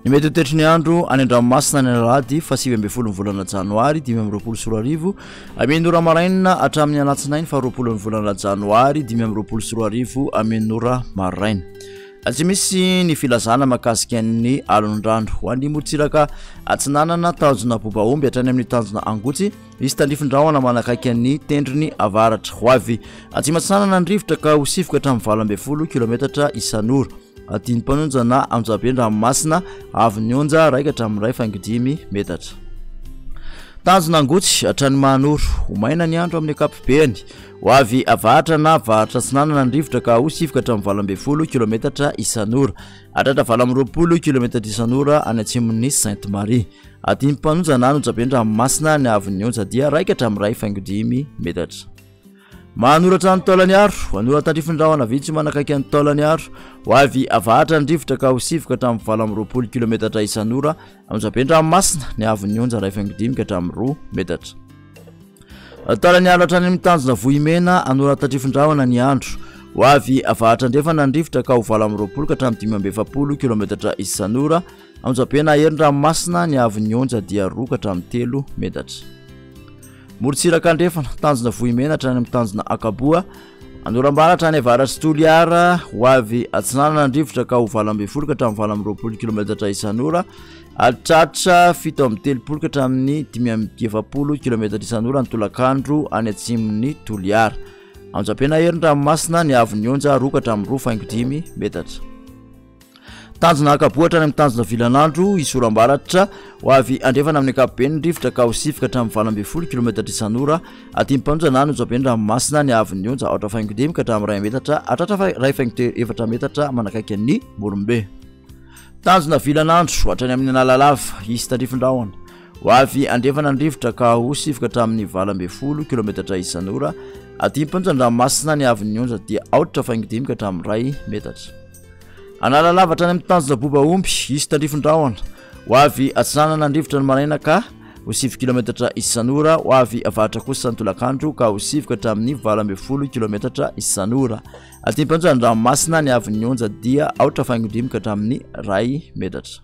Ny mety ho toetry ny andro any an-dranomasina ny alahady faha 19 ny volana janoary 2025 amin'ny ora maraina hatramin'ny alatsinainy faha 20 ny volana janoary 2025 amin'ny ora maraina. Tsy misy ny filazana mahakasika ny alondrano. Ho an'ny morontsiraka atsinanana, tanjona Bobaomby hatrany amin'ny tanjona Angotsy, misy tandrifin-drahona manakaiky ny tendrony avaratra. Ho avy atsimo atsinanana ny rivotra ka ho sivoka hatramin'ny 18 kilometatra isan'ora. Adinimpanonja na Anjoabe an-dranomasina, avon'ny onja iray ka hatramin'ny 1.5 metatra. Tanjona Angotsy hatrany Mahanoro, ho maina ny andro amin'ny ankapobeny. Ho avy avaratra na avaratra atsinanana ny rivotra ka ho sivy ka hatramin'ny 18 kilometatra isan'ora. Hatratra 28 kilometatra isan'ora any atsimon'ny Sainte Marie. Adinimpanonja na Anjoabe an-dranomasina ny avon'ny onja dia iray ka hatramin'ny 1.5 metatra. Manoratra ny taolany aro, Anoran-tandrifin-drahona vitsy manakaiky ny taolany aro. Ho avy avaratra ny rivotra ka ho sivy ka hatramin'ny 28 kilometatra isan'ora. Onjaben-dranomasina, ny haavon'ny onja 1.5 ka hatramin'ny 2 metatra. Taolany aro hatrany amin'ny tanjona Vohimena, Anoran-tandrifin-drahona ny andro. Ho avy avaratra andrefana ny rivotra ka ho 28 ka hatramin'ny 45 kilometatra isan'ora. Onjabe na herin-dranomasina, ny haavon'ny onja dia 2 ka hatramin'ny 3 metatra. Morontsiraka andrefana, tanjona Vohimena hatrany amin'ny tanjona Ankaboa, Andorambaratra any avaratr'i Toliara, ho avy atsinanana ny rivotra ka ho 18 ka hatramin'ny 28 kilometatra isan'ora ary tratra 37 ka hatramin'ny 45 kilometatra isan'ora ny tolakandro any atsimon'i Toliara. Anjapena herin-dranomasina ny haavon'ny onja 2 ka hatramin'ny 2.5 metatra. Tanjona Ankaboa hatrany amin'ny tanjona Vilanandro, Isorambaratra, ho avy andrefana amin'ny ankapobeny ny rivotra ka ho sivy ka hatramin'ny 18 kilometatra isan'ora. Aty Ampanonja na Anonjabe ny ranomasina ny haavon'ny onja 4.5 ka hatramin'ny 1 metatra hatratra 1.4 metatra manakaiky an'ny Morombe. Tanjona Vilanandro hatrany amin'ny Analalava, hisy tandrifin-drahona. Ho avy andrefana ny rivotra ka ho sivy ka hatramin'ny 18 kilometatra isan'ora. Aty Ampanonja ny ranomasina ny haavon'ny onja dia 4.5 ka hatramin'ny 1 metatra. Analalava hatrany amin'ny tanjona boba omby, hisy tandrifin-drahona. Ho avy atsinanana ny rivotra ny maraina ka ho sivy kilometatra isan'ora, ho avy avaratra kosa ny tolakandro ka ho sivy ka hatramin'ny 18 kilometatra isan'ora. Aty Ampanjana ny ranomasina ny haavon'ny onja dia 4.5 ka hatramin'ny 1 metatra.